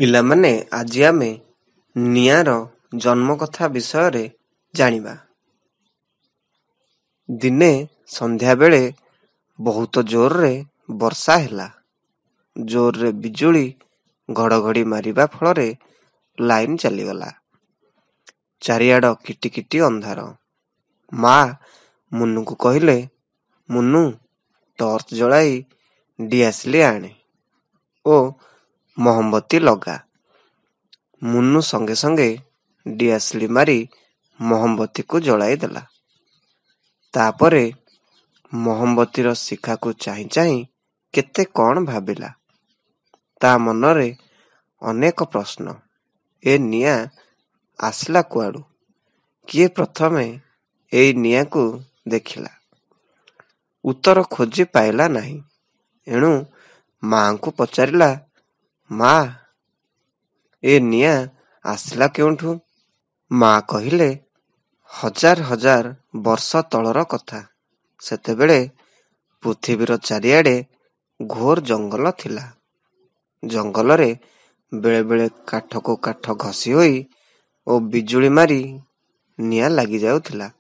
ପିଲାମାନେ, ଆଜି ଆମେ ନିଆଁର ଜନ୍ମ କଥା ବିଷୟରେ ଜାଣିବା। ଦିନେ ସନ୍ଧ୍ୟାବେଳେ ବହୁତ ଜୋରରେ ବର୍ଷା ହେଲା। ଜୋରରେ ବିଜୁଳି ଘଡ଼ଘଡ଼ି ମାରିବା ଫଳରେ ଲାଇନ ଚାଲିଗଲା। ଚାରିଆଡ଼ କିଟିକିଟି ଅନ୍ଧାର। ମା ମୁନୁକୁ କହିଲେ, "ମୁନୁ, ଟର୍ଚ୍ଚ ଜଳାଇ ଡିଆସିଲି ଆଣେ ଓ ମହମବତୀ ଲଗା।" ମୁନୁ ସଙ୍ଗେ ସଙ୍ଗେ ଡିଆସିଲି ମାରି ମହମବତୀକୁ ଜଳାଇଦେଲା। ତା'ପରେ ମହମବତୀର ଶିଖାକୁ ଚାହିଁ ଚାହିଁ କେତେ କ'ଣ ଭାବିଲା। ତା' ମନରେ ଅନେକ ପ୍ରଶ୍ନ। ଏ ନିଆଁ ଆସିଲା କୁଆଡ଼ୁ? କିଏ ପ୍ରଥମେ ଏଇ ନିଆଁକୁ ଦେଖିଲା? ଉତ୍ତର ଖୋଜି ପାଇଲା ନାହିଁ। ଏଣୁ ମା'ଙ୍କୁ ପଚାରିଲା, "ମା, ଏ ନିଆଁ ଆସିଲା କେଉଁଠୁ?" ମା କହିଲେ, "ହଜାର ହଜାର ବର୍ଷ ତଳର କଥା। ସେତେବେଳେ ପୃଥିବୀର ଚାରିଆଡ଼େ ଘୋର ଜଙ୍ଗଲ ଥିଲା। ଜଙ୍ଗଲରେ ବେଳେବେଳେ କାଠକୁ କାଠ ଘଷି ହୋଇ ଓ ବିଜୁଳି ମାରି ନିଆଁ ଲାଗିଯାଉଥିଲା।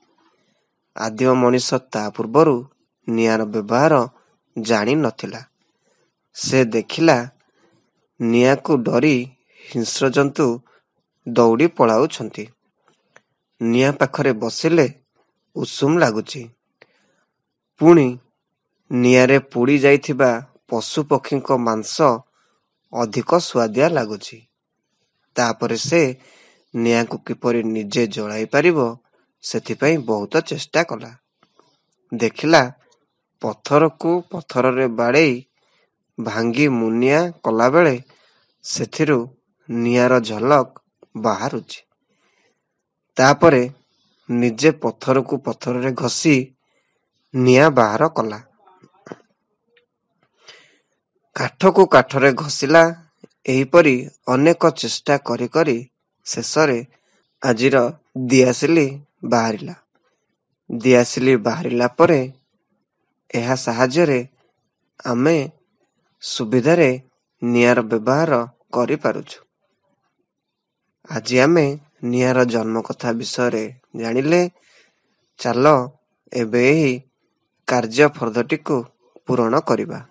ଆଦିମ ମଣିଷ ତା' ପୂର୍ବରୁ ନିଆଁର ବ୍ୟବହାର ଜାଣି ନ ଥିଲା। ସେ ଦେଖିଲା, ନିଆଁକୁ ଡରି ହିଂସ୍ରଜନ୍ତୁ ଦଉଡ଼ି ପଳାଉଛନ୍ତି। ନିଆଁ ପାଖରେ ବସିଲେ ଉଷୁମ ଲାଗୁଛି। ପୁଣି ନିଆଁରେ ପୋଡ଼ି ଯାଇଥିବା ପଶୁପକ୍ଷୀଙ୍କ ମାଂସ ଅଧିକ ସୁଆଦିଆ ଲାଗୁଛି। ତା'ପରେ ସେ ନିଆଁକୁ କିପରି ନିଜେ ଜଳାଇ ପାରିବ, ସେଥିପାଇଁ ବହୁତ ଚେଷ୍ଟା କଲା। ଦେଖିଲା, ପଥରକୁ ପଥରରେ ବାଡ଼େଇ ଭାଙ୍ଗି ମୁନିଆଁ କଲାବେଳେ ସେଥିରୁ ନିଆଁର ଝଲକ ବାହାରୁଛି। ତା'ପରେ ନିଜେ ପଥରକୁ ପଥରରେ ଘଷି ନିଆଁ ବାହାର କଲା। କାଠକୁ କାଠରେ ଘଷିଲା। ଏହିପରି ଅନେକ ଚେଷ୍ଟା କରି କରି ଶେଷରେ ଆଜିର ଦିଆସିଲି ବାହାରିଲା। ଦିଆସିଲି ବାହାରିଲା ପରେ ଏହା ସାହାଯ୍ୟରେ ଆମେ ସୁବିଧାରେ ନିଆଁର ବ୍ୟବହାର କରିପାରୁଛୁ। ଆଜି ଆମେ ନିଆଁର ଜନ୍ମ କଥା ବିଷୟରେ ଜାଣିଲେ। ଚାଲ ଏବେ ଏହି କାର୍ଯ୍ୟ ଫର୍ଦ୍ଦଟିକୁ ପୂରଣ କରିବା।